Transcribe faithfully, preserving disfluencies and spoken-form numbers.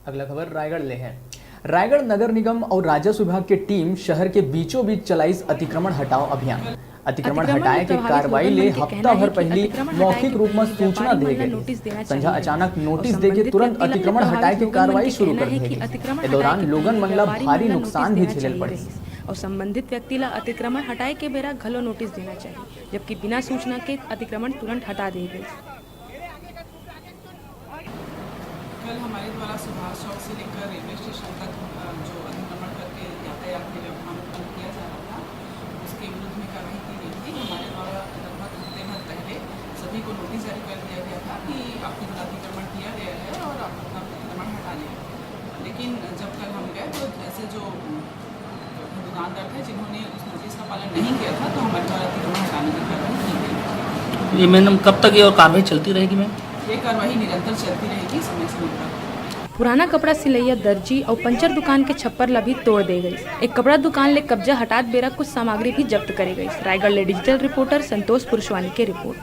अगला खबर रायगढ़ ले हे। रायगढ़ नगर निगम अउ राजस्व विभाग के टीम शहर के बीचों बीच चलाइस अतिक्रमण हटाओ अभियान। अतिक्रमण हटाए के कार्रवाई ले हफ्ता भर पहिली मौखिक रूप म सूचना दे गे। संझा अचानक नोटिस देके तुरंत अतिक्रमण हटाए के कार्रवाई शुरू कर दे गे। ए दौरान लोगन मन ला भारी नुकसान भी झेले पड़े। अउ संबंधित व्यक्ति ला अतिक्रमण हटाए के बेरा घलो नोटिस देना चाहिए, जबकि बिना सूचना के अतिक्रमण तुरंत हटा दे गे। कल हमारे द्वारा सुभाष चौक से लेकर रेलवे स्टेशन तक, अ, जो अतिक्रमण करके यातायात के व्यवधान उत्पन्न किया जा रहा था, उसके विरुद्ध में कार्रवाई की गई थी। हमारे द्वारा लगभग हफ्ते भर पहले सभी को नोटिस जारी कर दिया गया था कि आपके द्वारा अतिक्रमण किया गया है और आप अपना अतिक्रमण हटा लें। लेकिन जब कल हम गए, तो ऐसे जो दुकानदार थे, जिन्होंने उस नोटिस का पालन नहीं किया था, तो हमारे द्वारा अतिक्रमण हटाने की कार्रवाई की गई। ये मैडम, कब तक ये और कार्रवाई चलती रहेगी मैम? ये कार्रवाई निरंतर चलती रहेगी समय समय पर। पुराना कपड़ा सिलैया दर्जी अउ पंचर दुकान के छप्पर ला भी तोड़ दे गई। एक कपड़ा दुकान ले कब्जा हटात बेरा कुछ सामग्री भी जब्त करे गई। रायगढ़ ले डिजिटल रिपोर्टर संतोष पुरुषवानी के रिपोर्ट।